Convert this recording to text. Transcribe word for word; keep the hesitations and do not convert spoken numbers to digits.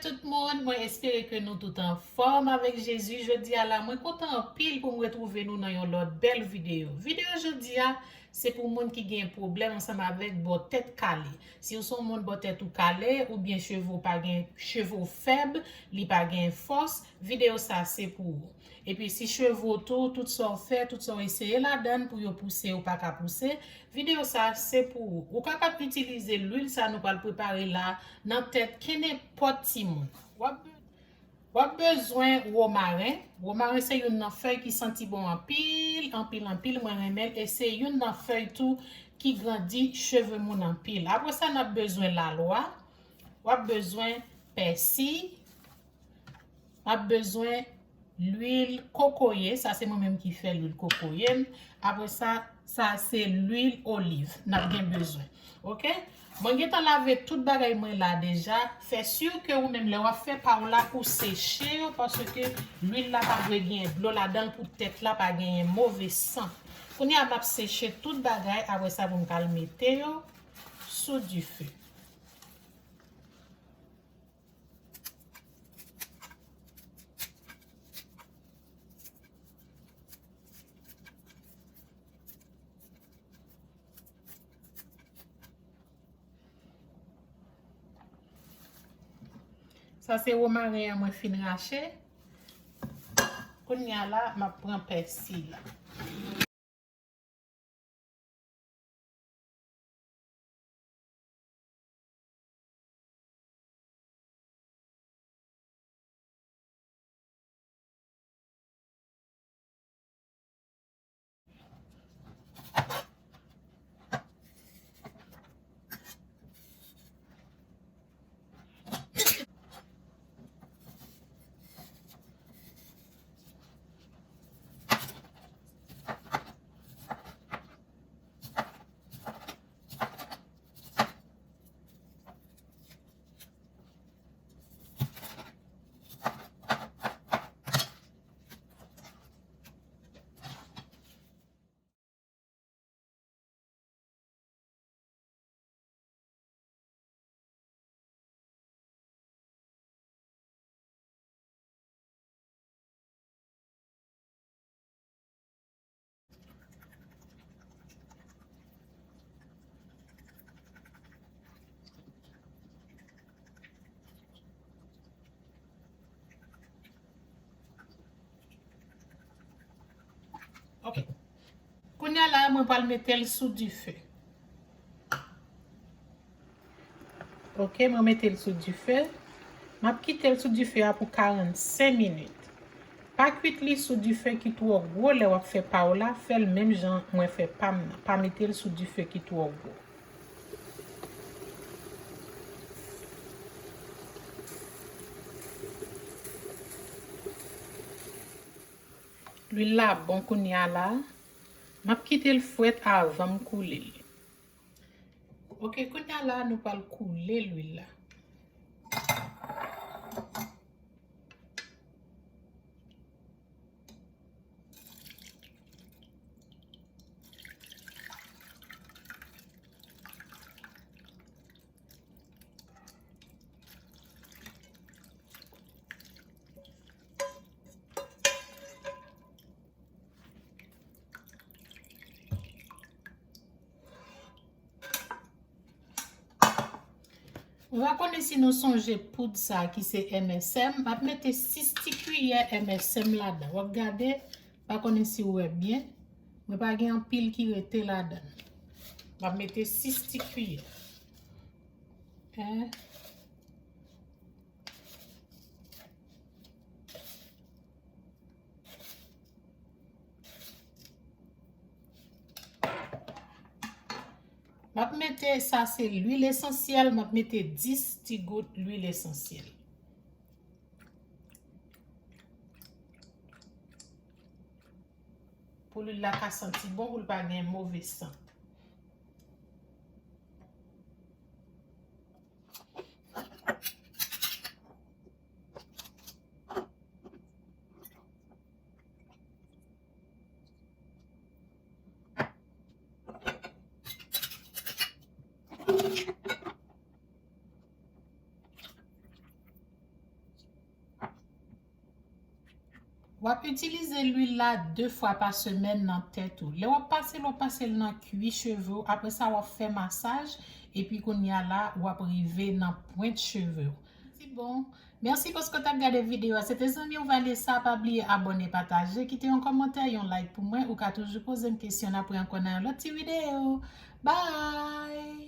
Tout moun, mwen espere ke nou tout anfòm avèk Jezi. Jodi a la, mwen kontan anpil pou m retwouve nou nan yon lòt bèl videyo. Videyo jodi a, se pou moun ki gen pwoblèm ansanm avèk bò tèt kale. Si w se yon moun bò tèt ou kale, oubyen cheve w pa gen, cheve w fèb, li pa gen fòs, videyo sa se pou ou. Epi si cheve w tou, tout sa w fè, tout sa w eseye ladan l pou yo pouse, yo pa ka pouse, videyo sa se pou ou. Ou kapab itilize lwil sa nou pral prepare la nan tèt kenenpòt timoun. W ap, w ap bezwen womaren. Womaren se youn nan fèy ki santi bon anpil, anpil, anpil. Mwen renmen l. E se youn nan fèy tou ki grandi cheve moun anpil. Apre sa, n ap bezwen lalwa. W ap bezwen pèsi. M ap bezwen lwil kokoye, sa se mwen menm ki fè lwil kokoye m. Apre sa, sa se lwil oliv n ap gen bezwen. Oke? Mwen gentan lave tout bagay mwen la deja. Fè si ke ou menm lè w ap fè pa w la, ou seche yo, paske lwil la pa dwe gen dlo ladan l pou tèt la pa genyen move sant. Kounye a, m ap seche tout bagay, apre sa pou m ka al mete yo sou dife. Sa se womaren an mwen fin rache. Kounye a la, m ap pran pèsi la. Ok. Kounye a la, mwen pral mete l sou dife. Ok, mwen mete l sou dife. M ap kite l sou dife a pou karannsenk minit. Pa kwit li sou dife ki twò gwo lè w ap fè pa w la, fè l menm jan mwen fè pa m nan. Pa mete l sou dife ki twò gwo. Lwil la bon kounye a la. M ap kite l frèt avan m koule l. Ok, kounye a la, nou pral koule lwil la. Mwen pa konnen si nou sonje poud sa ki se M S M. M ap mete sis ti kiyè M S M ladan. W ap gade, pa konnen si w wè byen. Mwen pa gen anpil ki rete ladan. M ap mete sis ti kiyè. En. M ap mete, sa se lwil esansyèl, m ap mete dis ti gout lwil esansyèl. Pou lwil la ka santi bon, pou l pa gen move sant. W ap itilize lwil la de fwa pa semèn nan tèt ou. Lè w ap pase l, w ap pase l nan kwi cheve w. Apre sa, w ap fè masaj. Epi kounye a la, w ap rive nan pwent cheve w. Se bon. Mèsi paske w t ap gade videyo a. Se te zanmi w Vanessa. Pa bliye abòne, pataje, kite yon kòmantè, yon like pou mwen. Ou ka toujou poze m kesyon. N ap wè ankò nan yon lòt ti videyo. Bye!